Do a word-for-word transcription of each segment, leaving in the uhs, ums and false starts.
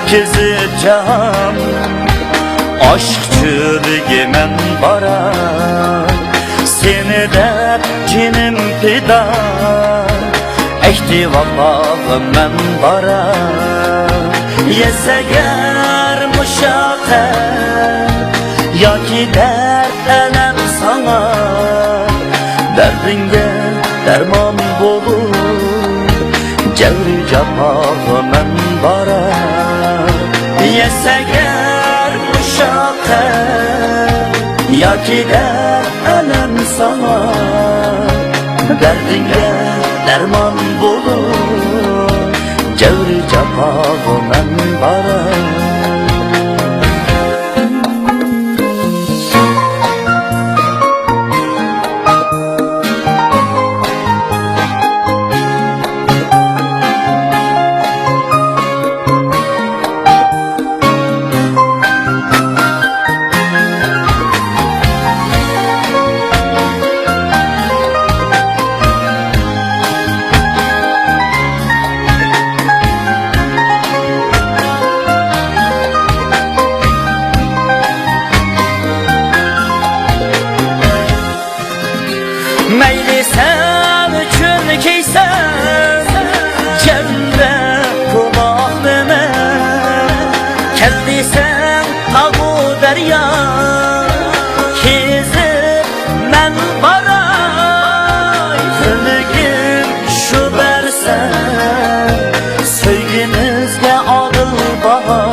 كېزىپ جاھان، ئاشىق چۆلىگە مەن باراي. سېنى دەپ جېنىم پىدا، ئەھدى ۋاپاغا مەن باراي. يەس ئەگەر مۇشەققەت ياكى دەرد ئەلەم ساڭا، دەردىڭگە دەرمان بولۇپ، جەۋرى جاپاغا مەن باراي. يەس ئەگەر مۇشەققەت ياكى دەرد ئەلەم ساڭا، دەردىڭگە دەرمان بولۇپ، جەۋرى جاپاغا مەن باراي. مەيلى سەن ئۈچۈن كىيسەم جەمدە قوناقلىنى، كەل دېسەڭ تاغۇ دەريا كېزىپ مەن باراي. تىلىكىم شۇ بەرسەڭ سۆيگىمىزگە ئادىل باھا،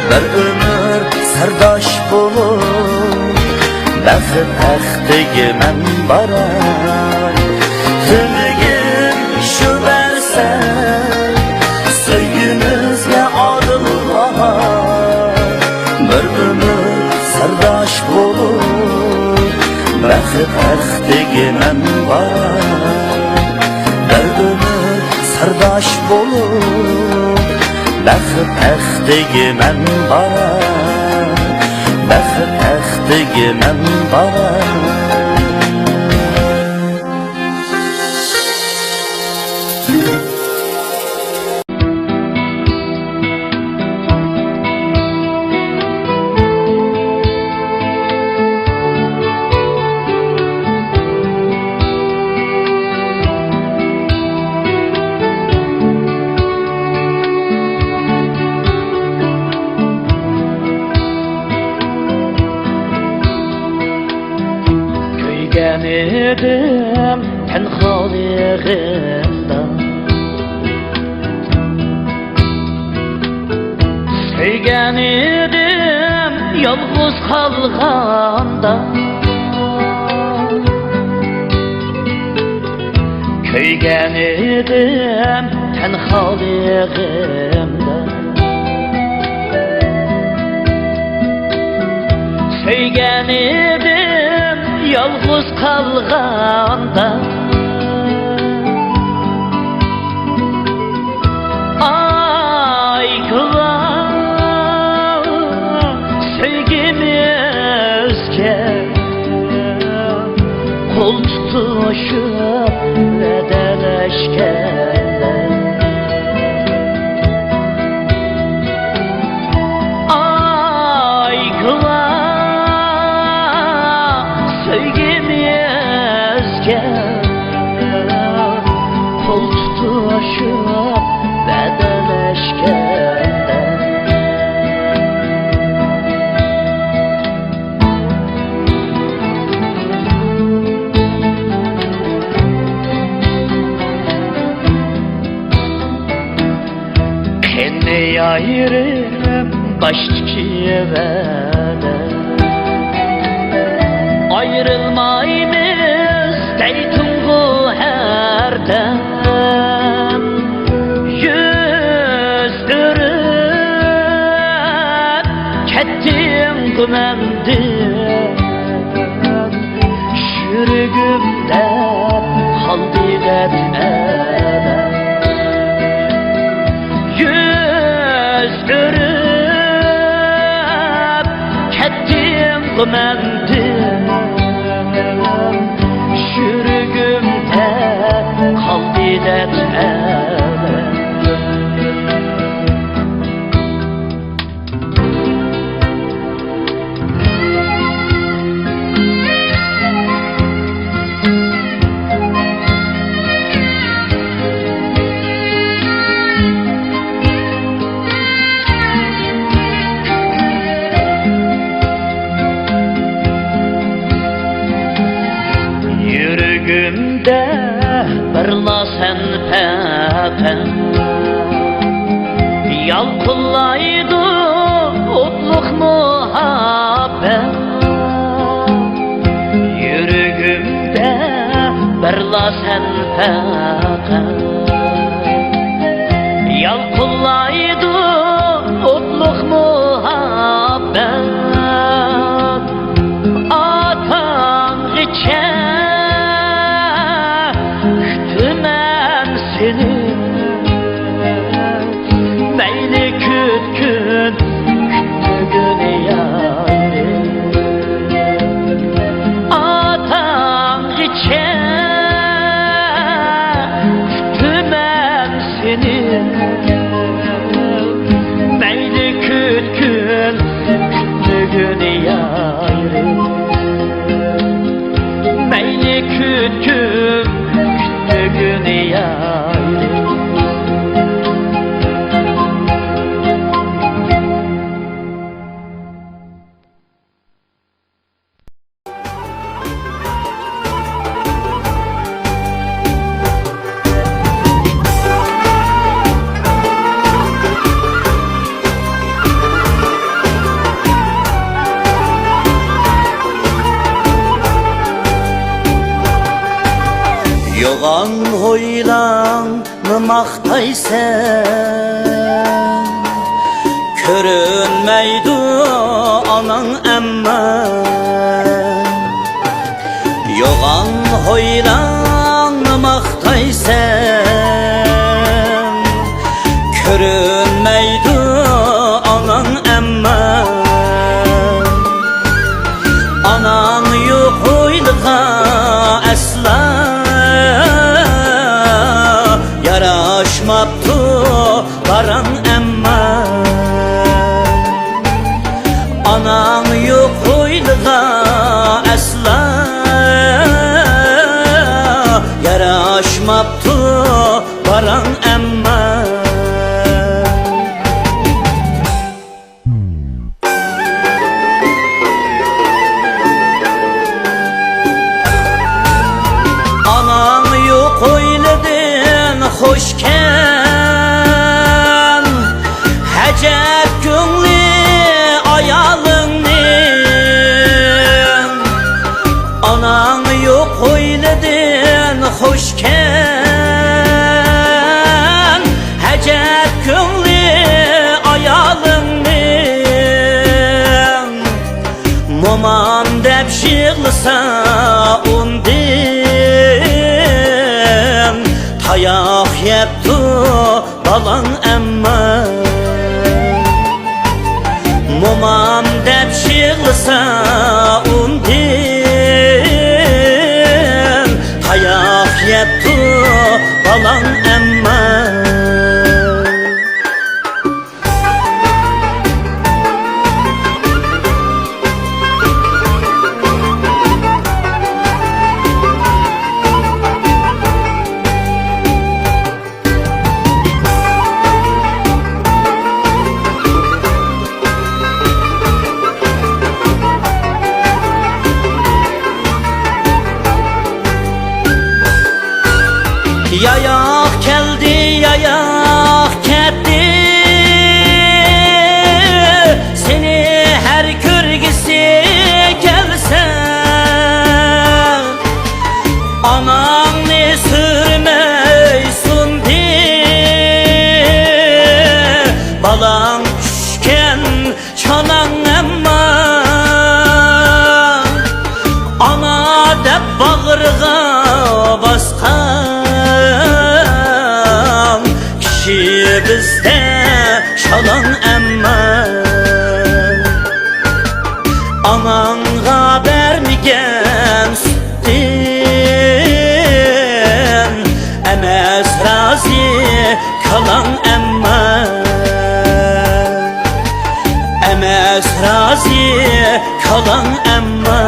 بىر ئۆمۈر سىرداش بولۇپ، بەخت تەختىگە مەن باراي. تىلىكىم شۇ بەرسەڭ سۆيگىمىزگە ئادىل باھا، بىر ئۆمۈر سىرداش بولۇپ، بەخت تەختىگە مەن باراي. بىر ئۆمۈر سىرداش بولۇپ، بەخت تەختىگە مەن باراي. بەخت تەختىگە مەن باراي. كۆيگەن ئىدىم تەنھالىقىمدا، سۆيگەن ئىدىم يالغۇز قالغاندا. كۆيگەن ئىدىم تەنھالىقىمدا، سۆيگەن ئىدىم يالغۇز قالغاندا. ئاي، گۇۋاھ سۆيگىمىزگە، قول تۇتۇشۇپ ۋەدەلەشكەندە. ئاي، گۇۋاھ سۆيگىمىزگە، قول تۇتۇشۇپ ۋەدەلەشكەندە. قېنى ئايرىم باشتىكى ۋەدە، ئايرىلمايمىز دەيتتىڭغۇ ھەردەم. يۈز ئۆرۈپ كەتتىڭغۇ مەندىن، يۈرىكىمدە قالدى دەرد ئەلەم. يۈز ئۆرۈپ كەتتىڭغۇ مەندىن، يۈرىكىمدە قالدى دەرد ئەلەم. يۈرىكىمدە بىرلا سەن پەقەت، يالقۇنلايدۇ ئوتلۇق مۇھەببەت. يۈرىكىمدە بىرلا سەن پەقەت، يالقۇنلايدۇ ئوتلۇق مۇھەببەت. ئاتاڭغىچە كۈتىمەن سېنى، مەيلى كۈتكىن بۈگۈن يارىم. ئاتاڭغىچە كۈتىمەن سېنى، مەيلى كۈتكىن بۈگۈن يارىم، مەيلى كۈتكىن بۈگۈن يارىم. يوغان ھويلاڭنى ماختايسەن، كۆرۈنمەيدۇ ئاناڭ ئەمما. يوغان ھويلاڭنى ماختايسەن، كۆرۈنمەيدۇ ئاناڭ ئەمما. ئاناڭ يوق ھويلىغا ئەسلا ياراشماپتۇ باراڭ ئەمما. ئاناڭ يوق ھويلىغا ئەسلا ياراشماپتۇ باراڭ ئەمما. ئاناڭ يوق ھويلىدىن خۇشكەن، ئەجەب كۆڭلى ئايالىڭنىڭ. ئاناڭ يوق ھويلىدىن خۇشكەن، ئەجەب كۆڭلى ئايالىڭنىڭ. مومام دەپ يىغلىسا ئۇندىن، تاياق يەپتۇ بالاڭ ئەمما. مومام دەپ يىغلىسا ئۇندىن، تاياق يەپتۇ بالاڭ ئەمما. ياياق كەلدى، ياياق كەتتى، سېنى ھەر كۆرگۈسى كەلسە، ئاناڭنى سۈرمەي سۇندى. بالاڭ چۈشكەن چاناڭ ئەمما، ئانا دەپ باغرىغا باسقان كىشى بىزدە شالاڭ ئەمما. ئاناڭغا بەرمىگەن سۈتتىن ئەمەس رازى كالاڭ ئەمما، ئەمەس رازى كالاڭ ئەمما.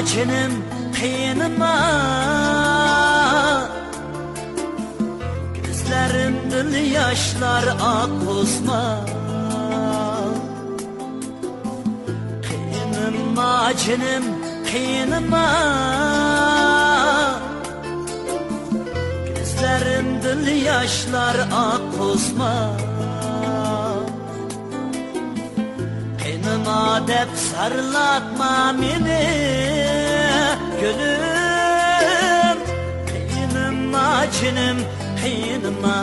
جېنىم قىينىما، كۆزلىرىمدىن ياشلار ئاققۇزما. قىينىما جېنىم، قىينىما، كۆزلىرىمدىن ياشلار ئاققۇزما. قىينىما دەپ زارلاتما مېنى، گۈلۈم. قىينىما جېنىم، قىينىما.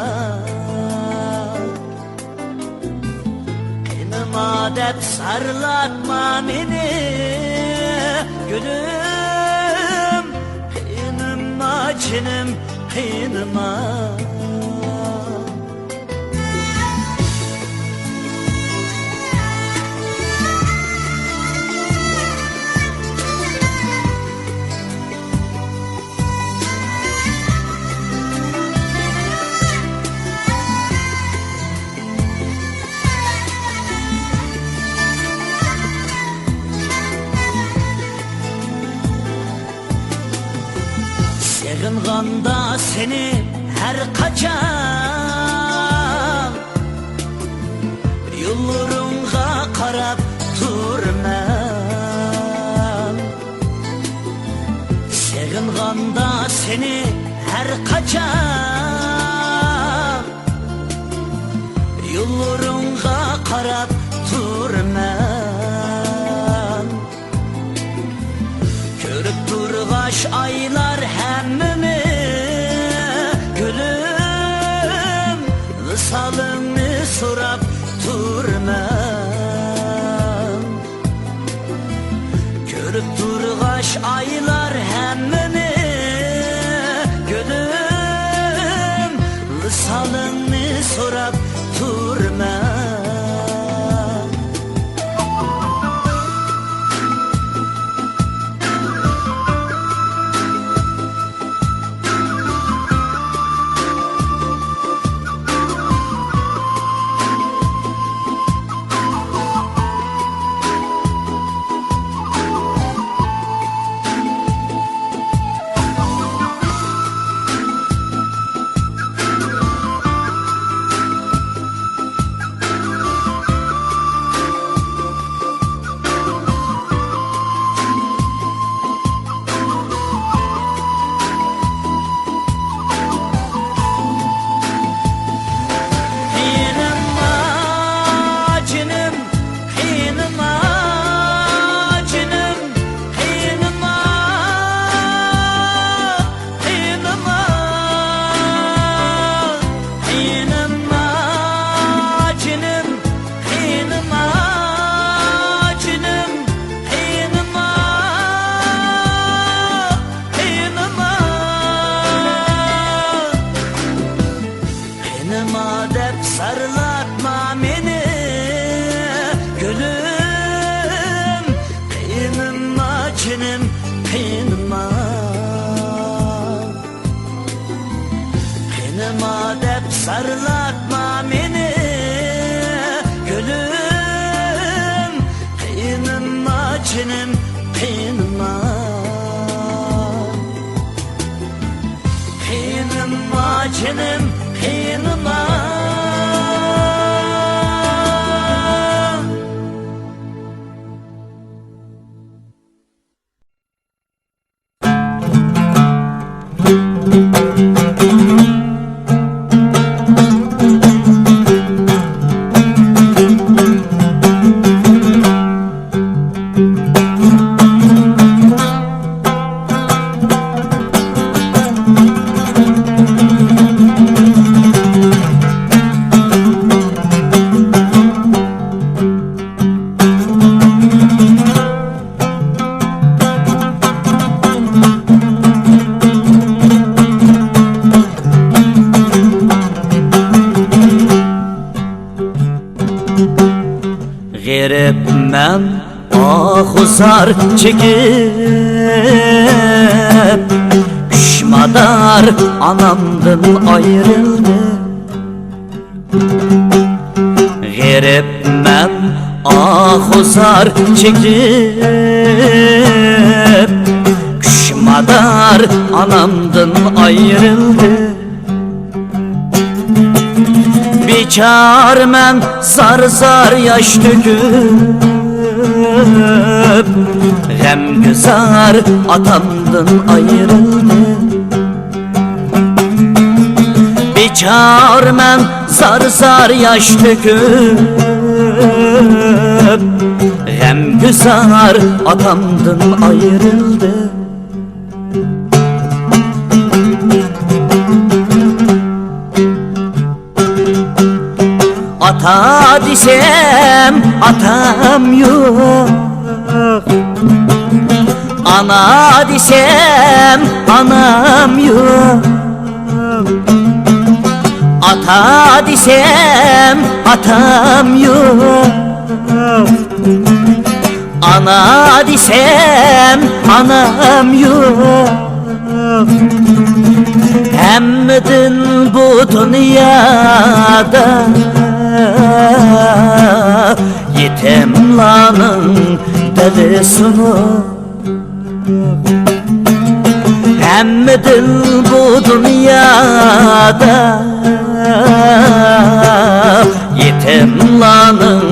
قىينىما دەپ زارلاتما مېنى، گۈلۈم. قىينىما جېنىم، قىينىما. سېغىنغاندا سېنى ھەر قاچان، يوللىرىڭغا قاراپ تۇرىمەن. سېغىنغاندا سېنى ھەر قاچان، يوللىرىڭغا قاراپ تۇرىمەن. كۆرۈپ تۇرغاچ ئايلار ھەممىنى، گۈلۈم، ۋىسالىڭنى سوراپ تۇرىمەن. كۆرۈپ تۇرغاچ ئايلار ھەممىنى، گۈلۈم، ۋىسالىڭنى سوراپ تۇرىمەن. قىينىما جېنىم، قىينىما جېنىم، قىينىما، قىينىما، قىينىما جېنىم، قىينىما جېنىم، قىينىما، قىينىما. قىينىما دەپ زارلاتما مېنى، گۈلۈم. قىينىما جېنىم، قىينىما. قىينىما دەپ زارلاتما مېنى، گۈلۈم. قىينىما جېنىم، قىينىما. قىينىما جېنىم، قىينىما. غېرىبمەن ئاھۇ زار چېكىپ، كۈچ مادار ئانامدىن ئايرىلدىم. غېرىبمەن ئاھۇ زار چېكىپ، ئانامدىن ئايرىلدى. بىچارىمەن زار-زار ياش تۆكۈپ، غەمگۈزار ئاتامدىن ئايرىلدى. بىچارىمەن زار-زار ياش تۆكۈپ، غەمگۈزار ئاتامدىن ئايرىلدى. ئاتا دېسەم، ئاتام يوق. ئانا دېسەم، ئانام يوق. ئاتا دېسەم، ئاتام يوق. ئانا دېسەم، ئانام يوق. ھەممىدىن بۇ دۇنيادا يېتىملارنىڭ دىلى سۇنۇق. ھەممىدىن بۇ دۇنيادا يېتىملارنىڭ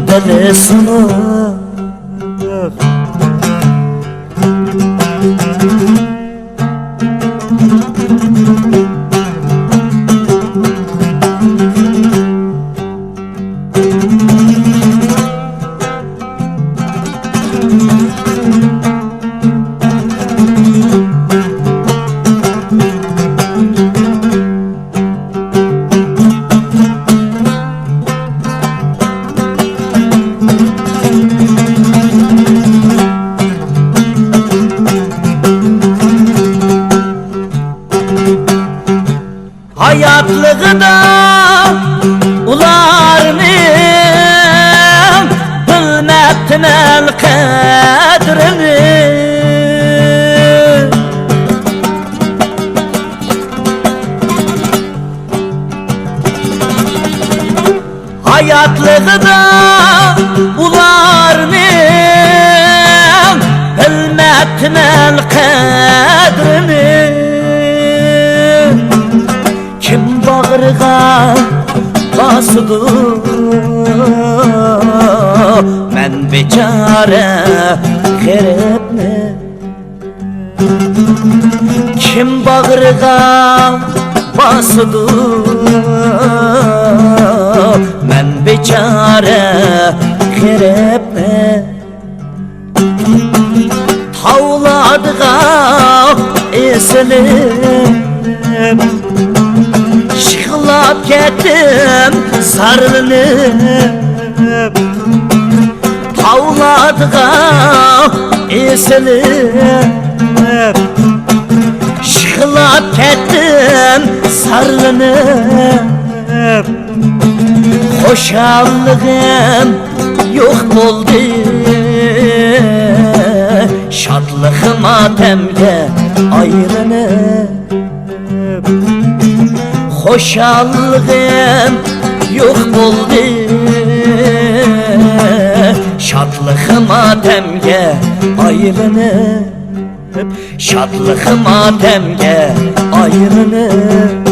دىلى سۇنۇق. ھاياتلىقىدا ئۇلارنىڭ بىلمەپتىمەن قەدرىنى. ھاياتلىقىدا ئۇلارنىڭ بىلمەپتىمەن قەدرىنى. كىم باغرىغا باسىدۇ مەن بىچارە غېرىبنى؟ كىم باغرىغا باسىدۇ مەن بىچارە غېرىبنى؟ تاۋلاردىغا ئېسىلىپ، يىغلاپ كەتتىم زارلىنىپ. تاۋلاردىغا ئېسىلىپ، يىغلاپ كەتتىم زارلىنىپ. خۇشاللىقىم يوق بولدى، شادلىق ماتەمگە ئايلىنىپ. خۇشاللىقىم يوق بولدى، شادلىق ماتەمگە ئايلىنىپ. شادلىق ماتەمگە ئايلىنىپ.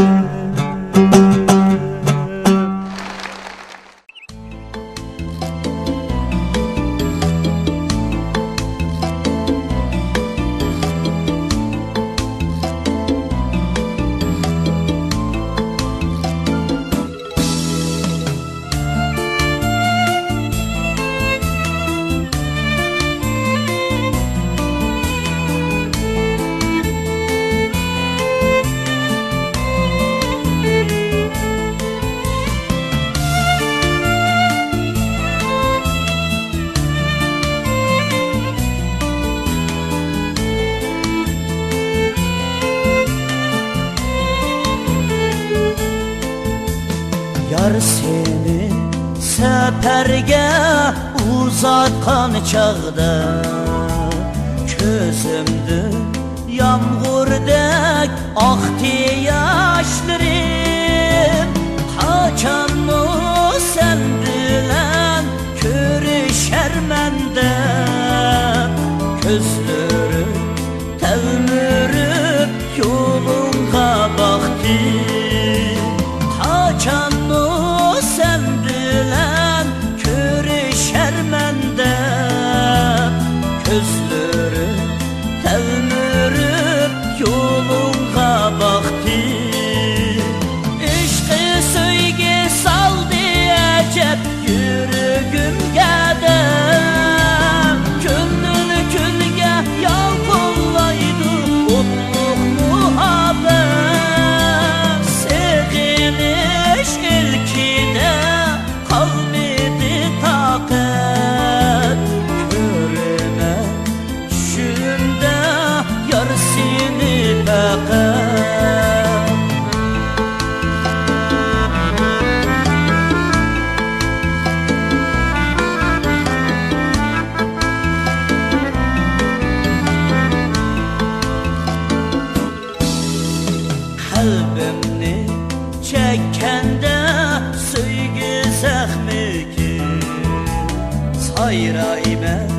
يار سېنى سەپەرگە ئۇزاتقان چاغدا، كۆزۈمدىن يامغۇردەك ئاقتى ياشلىرىم. قاچانمۇ سەن بىلەن كۆرۈشەرمەن دەپ، كۆزلىرىم تەلمۈرۈپ ھايرايمەن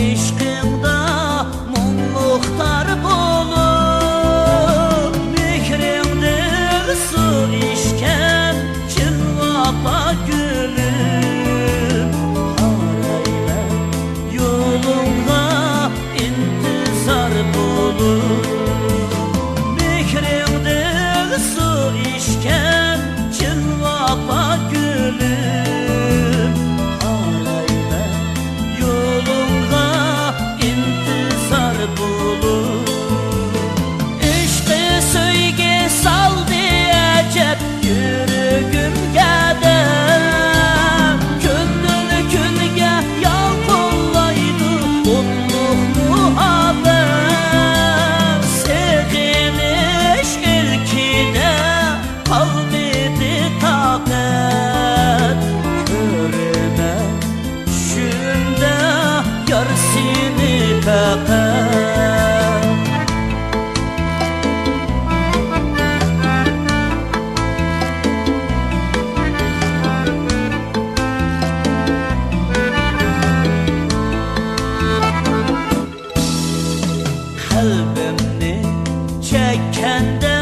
ئىشقىڭدا مۇڭلۇق تار بولۇپ، مېھرىڭدىن سۇ ئىچكەن چىن ۋاپا گۈلۈم. ھارايمەن يولۇڭغا ئىنتىزار بولۇپ، مېھرىڭدىن سۇ ئىچكەن چىن ۋاپا گۈلۈم. ھارايمەن يولۇڭغا ئىنتىزار بولۇپ، ئىشقى سۆيگۈ سالدى ئەجەب يۈرىكىمگە دەم. كۈندىن كۈنگە يالقۇنلايدۇ ئوتلۇق مۇھەببەت. سېغىنىش ئىلكىدە قالمىدى تاقەت. كۆرىمەن چۈشۈمدە يار سېنى پەقەت. قەلبىمنى چەككەندە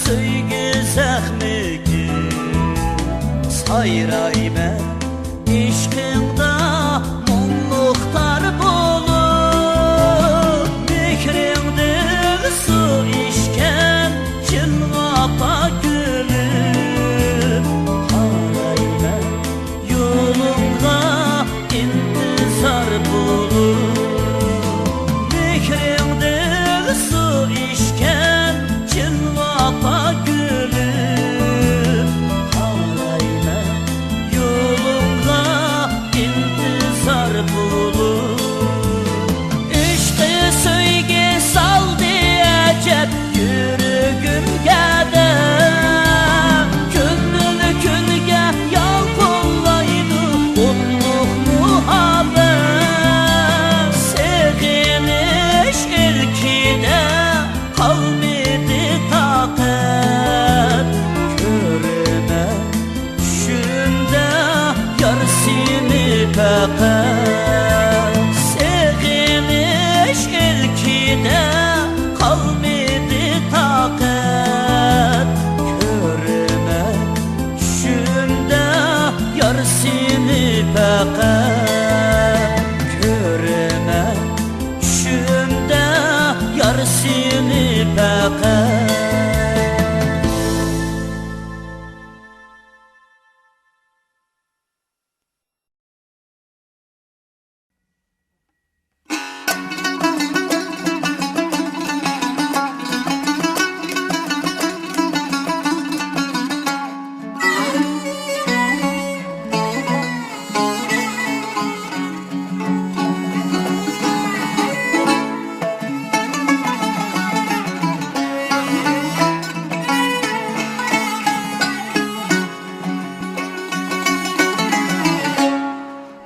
سۆيگۈ زەخمىگە، سايرايمەن ئىشقىڭدا مۇڭلۇق تار بولۇپ، مېھرىڭدىن سۇ ئىچكەن چىن ۋاپا گۈلۈم. ھارايمەن يولۇڭغا ئىنتىزار بولۇپ، مېھرىڭدىن سۇ ئىچكەن چىن ۋاپا گۈلۈم. ھارايمەن يولۇڭغا ئىنتىزار بولۇپ، ئىشقى سۆيگۈ سالدى ئەجەب يۈرىكىمگە دەم. كۈندىن كۈنگە يالقۇنلايدۇ ئوتلۇق مۇھەببەت. سېغىنىش ئىلكىدە قالمىدى تاقەت. كۆرىمەن چۈشۈمدە يار سېنى پەقەت. سېغىنىش ئىلكىدە قالمىدى تاقەت. كۆرىمەن چۈشۈمدە يار سېنى پەقەت. كۆرىمەن چۈشۈمدە يار سېنى پەقەت.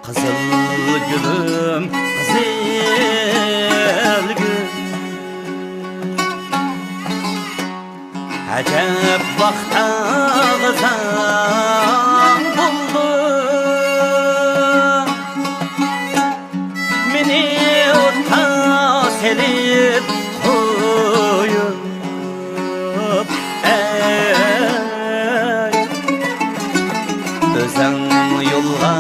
قىزىل گۈلۈم، قىزىل گۈل. ئەجەب ۋاقىت ئاغزاڭ بولدۇم. مېنى ئوتقا سېلىپ قويۇپ، ئەي، ئۆزۈڭ يولغا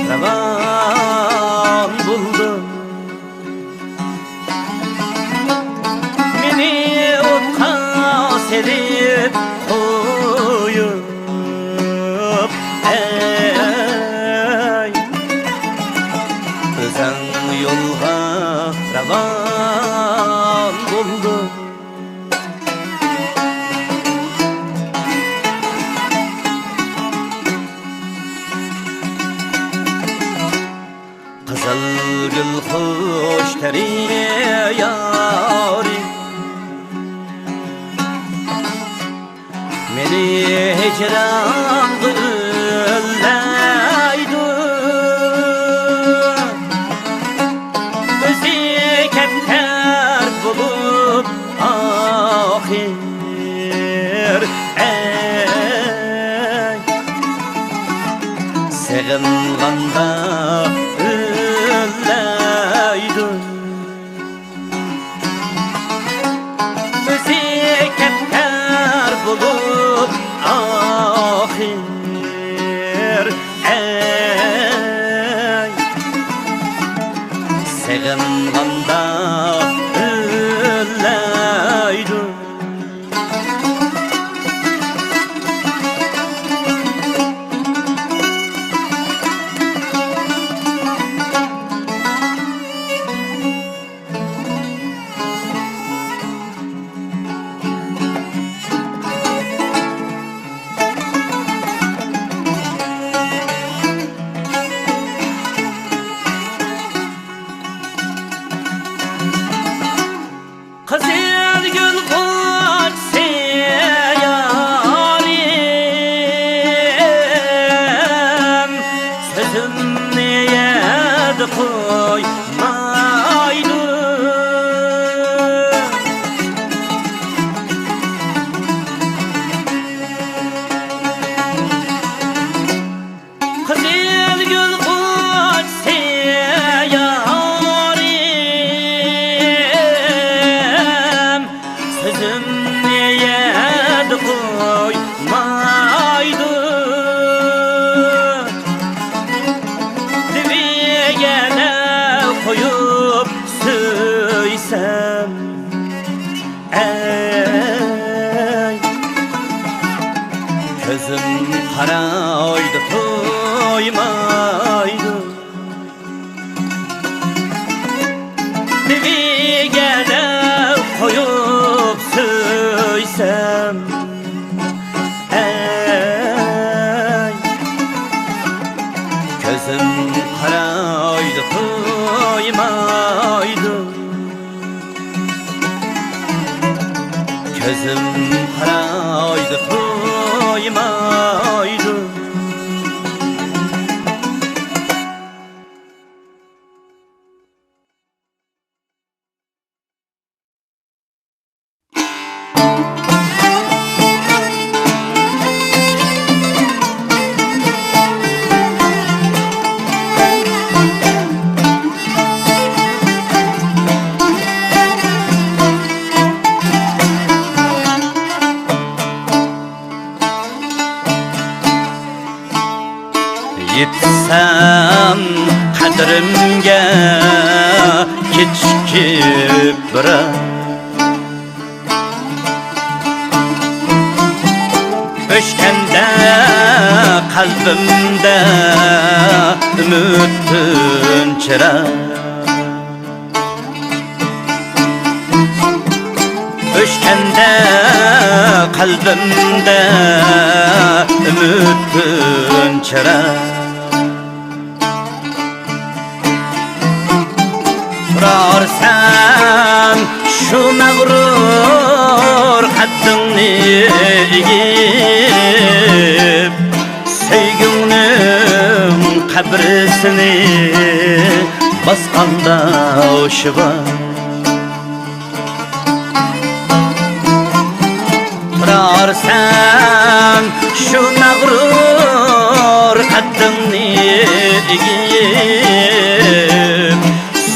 راۋان بولدۇڭ. مېنى ئوتقا سېلىپ قويۇپ، ئەي، ئۆزۈڭ يولغا راۋان بولدۇڭ. قىزىل گۈل خۇش تېرى يارى، مېنى ھىجران گۈللەيدۇ. ئۆزى كەپتەر بولۇپ ئاخىر، ئەي، سېغىنغاندا ئۆزى كەپتەر بولۇپ ئاخىر، ئەي، سېغىنغاندا ئۆلەيدۇ. قىزىل گۈل غۇنچىسى يارىم، سۆزۈمنى يەردە قويمايدۇ. قىزىل گۈل غۇنچىسى يارىم، سۆزۈمنى يەردە قويمايدۇ. دېۋىگەنە قويۇپ سۆيسەم، ئەي، كۆزۈم قارايدۇ، تويمايدۇ. دېۋىگەنە قويۇپ سۆيسەم، ئەي، كۆزۈم قارايدۇ، تويمايدۇ. كۆزۈم قارايدۇ، تويمايدۇ. يېتسەم قەدرىمگە كېچىكىپ بىرەر، ئۆچكەندە قەلبىمدە ئۈمىدتىن چىراغ. ئۆچكەندە قەلبىمدە ئۈمىدتىن چىراغ. تۇرارسەن شۇ مەغرۇر قەددىڭنى ئېگىپ، سۆيگۈڭنىڭ قەبرىسىنى باسقاندا ھوشى بار. تۇرارسەن شۇ مەغرۇر قەددىڭنى ئېگىپ،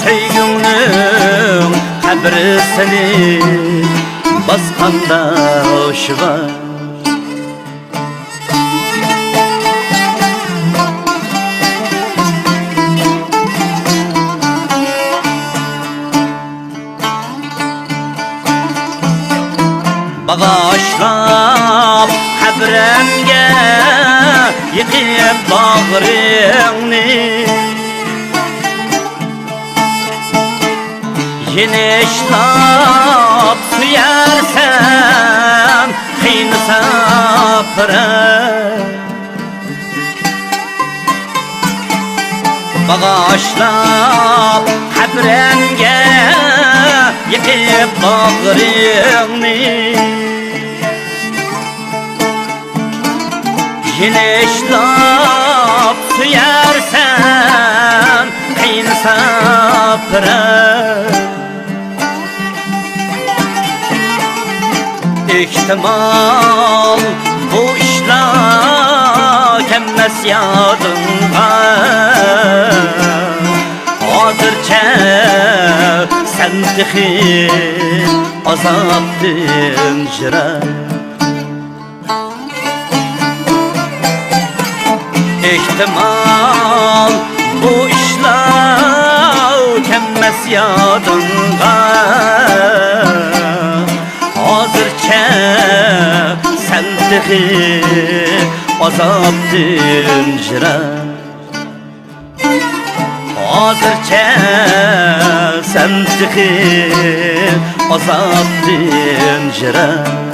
سۆيگۈڭنىڭ قەبرىسىنى باسقاندا ھوشى بار. باغاشلاپ قەبرەمگە يېقىپ باغرىڭنى. يېنىشلاپ سۆيەرسەن قىينىساپ بىرەر. باغاشلاپ قەبرەمگە يېقىپ باغرىڭنى. يېنىشلاپ سۆيەرسەن قىينىساپ بىرەر. ئېھتىمال بۇ ئىشلار كەلمەس يادىڭغا. تېخى ئازابتىن يىراق. ئېھتىمال، بۇ ئىشلار كەلمەس يادىڭغا. ھازىرچە سەن تېخى ئازابتىن يىراق. ھازىرچە سەن تېخى ئازابتىن يىراق.